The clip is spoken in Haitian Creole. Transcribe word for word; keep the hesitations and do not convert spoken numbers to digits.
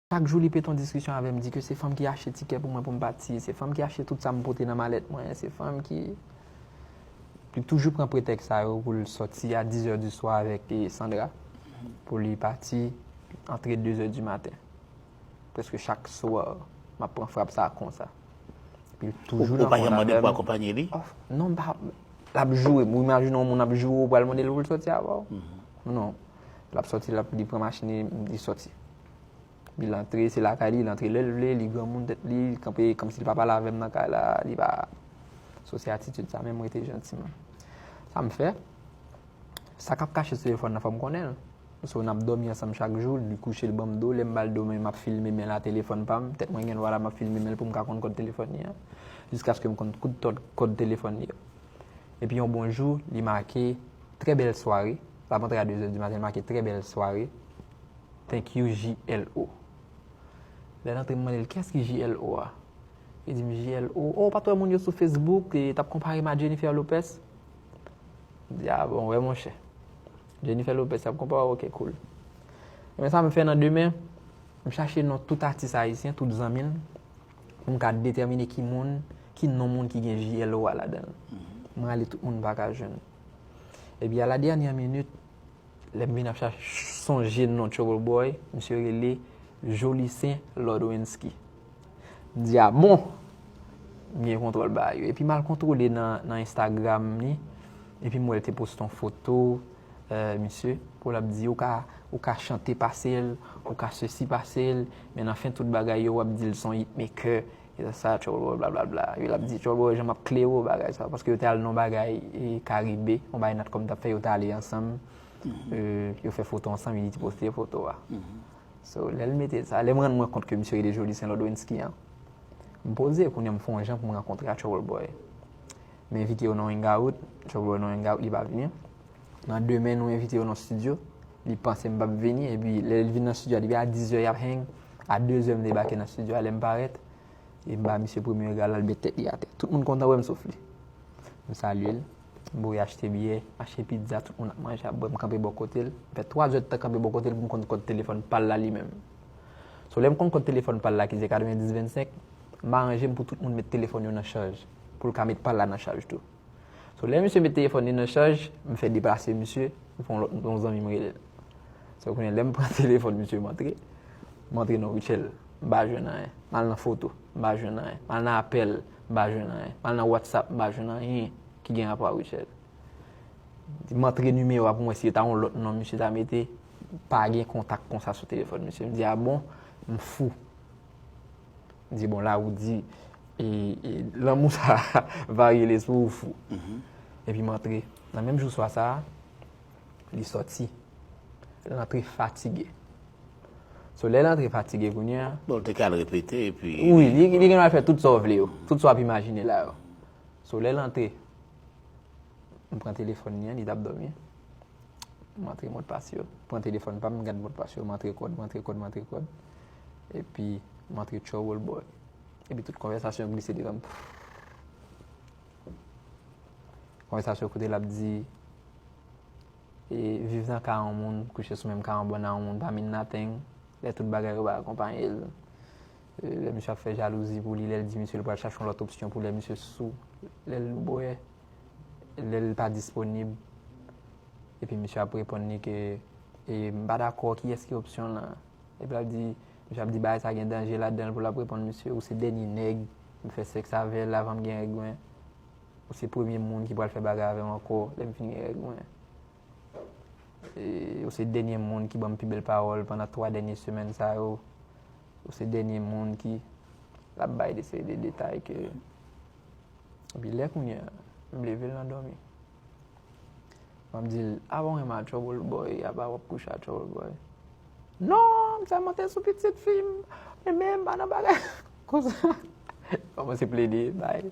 Chak jou li pete yon diskisyon avè m, di ke se fanm ki achte tikè pou mwen pou m pati, se fanm ki achte tout sa m pote nan malèt mwen, se fanm ki... Li toujou pran pretèks sa yo pou l sòti a dizè di swa avèk, e, Sandra, pou li pati antre dezè di maten. Prèske chak swa, m ap pran frap sa konsa. Epi l toujou nan kont avè m. Ou pa janm mande pou akonpanye li? Non, m pa, l ap joure m. Ou imajine yon moun ap joure w, ou pral mande l pou l sòti avè w? Non. L ap sòti, l ap, li pran machin li, li sòti. Li antre, se lakay li, li antre lè l vle, li granmoun tèt li, li kanpe kòmsi li pa pale avè m nan kay la, li pa... So, se atitid sa, men m rete jantiman. Sa m fè, sa k ap kache sou telefòn nan, fò m konnen l. So, n ap dòmi ansanm chak jou, li kouche, l ban m do, lè m ba l do, men m ap filme men l a telefòn pa m, tèt mwen gen dwa la, m ap filme men l pou m ka konn kòd telefòn li an, jiskaske m konn tout kòd, kòd telefòn li yo. Epi yon bon jou, li make, "Très belle soirée." L ap antre a dezè di maten, li make, "Très belle soirée. Thank you, J L O." Lè l antre, m mande l, "Kiyès ki J L O a?" Li di m, "J L O? Oh, ou pa t wè moun yo sou Facebook, e t ap konpare m a Jennifer Lopez?" M di, "Ah bon, wè, monchè. Jennifer Lopez, y ap konpare w, ok, cool." Men sa m fè nan demen, m chache non tout atis ayisyen, tout zanmi l, pou m ka detèmine ki moun, ki non moun ki gen J L O a ladan l. M rale tout moun m pa ka jwenn. Epi a la dènyè minit, lè m vin ap chache, sonje non Trouble Boy, misye rele Jolicen Lodwensky. M di, "Ah bon?" M gen kontwòl bagay yo. Epi m al kontwole nan, nan Instagram li. Epi m wè l te poste yon foto, euh, misye, pou l ap di, "Ou ka, ou ka chante pase l, ou ka sesi pase l, men nan fen tout bagay yo, w ap di l se yon hitmaker, e sa, Trouble Boy, blablabla." Epi l ap di, "Trouble Boy, jan m ap klere w bagay sa." Paske yo te al nan bagay, e, Karibe, yon bagay Natcom t ap fè, yo te ale ansanm. Euh, yo fè foto ansanm, li te poste foto a. So, lè l mete sa, lè m rann mwen kont ke misye rele Jolicen Lodwensky an, m poze, kounye a m fè yon jan pou m rankontre a Trouble Boy. M envite yo nan hangout, Trouble Boy nan hangout, li pa vini. Nan demen, nou envite yo nan studio, li panse m p ap vini, epi lè l vin nan studio a, depi a dizè y ap hang, a dezè m debake nan studio a, lè m parèt, e m ba misye premye rega l, l met tèt li atè. Tout moun kontan wè m sof li. M salye l. M voye achte byè, achte pizza, tout moun ap manje, ap bwè, m kanpe bò kote l. M fè twa zè d tan kanpe bò kote l pou m konn kòd telefòn pa l la li menm. So, lè m konn kòd telefòn pa l la ki se katrevenndis vennsenk, m aranje m pou tout moun met telefòn yo nan chaj, pou l ka met pa l la nan chaj tou. So, lè misye met telefòn li nan chaj, m fè deplase misye, m fè yon lòt, yon zanmi m rele l. So, kounye a, lè m pran telefòn misye, m antre, m antre nan Rutshelle, m pa jwenn anyen. M al nan foto, m pa jwenn anyen. M al nan apèl, m pa jwenn anyen. M al nan WhatsApp, m pa jwenn anyen ki gen rapò a Rutshelle. M antre nimewo a pou m wè si se ta yon lòt non misye ta mete. Pa gen kontak konsa sou telefòn misye. M di, "Ah bon?" M fou. M di, "Bon, la ou di, e, e, lanmou sa varye lespri ou fou." Epi m antre. Nan menm jou swa sa a, li sòti. L antre fatige. So, lè l antre fatige kounye a. Bon, l te ka al repete, epi... Wi, li, li gen dwa fè tout sa w vle yo. Tout sa w ap imajine la yo. So, lè l antre, m pran telefòn li an, li t ap dòmi. M antre modpas yo. Pran telefòn pa m, m gad modpas yo, m antre kòd, m antre kòd, m antre kòd. Epi, m antre Trouble Boy. Epi tout konvèsasyon glise devan m. Konvèsasyon kote l ap di, e, viv nan ka yon moun, kouche sou menm ka yon bòn a yon moun, pa mean nothing. Lè tout bagay yo pa akonpanye l. E, lè misye ap fè jalouzi pou li, lè l di misye l pral chache yon lòt opsyon pou lè misye sou, lè l bwè, lè l pa disponib. Epi misye ap reponn li ke, e, "M pa dakò, kiyès ki opsyon lan?" Epi l ap di, misye ap di, "Bagay sa gen danje ladan l," pou l ap reponn misye, "Ou se dènye nèg m fè sèks avè l avan m gen règ mwen. Ou se premye moun ki pral fè bagay avè m ankò lè m fin gen règ mwen. E, ou se dènye moun ki ban m pi bèl pawòl pandan twa dènye semèn sa yo. Ou se dènye moun ki," l ap bay de seri de detay ke, epi lè kounye a, m leve l nan dòmi. M ap di l, "Apa w renmen a Trouble Boy, apa w ap kouche a Trouble Boy?" "Non, m sèlman te sou pitit fi m, men, men m pa nan bagay konsa." Kòmanse plede bay.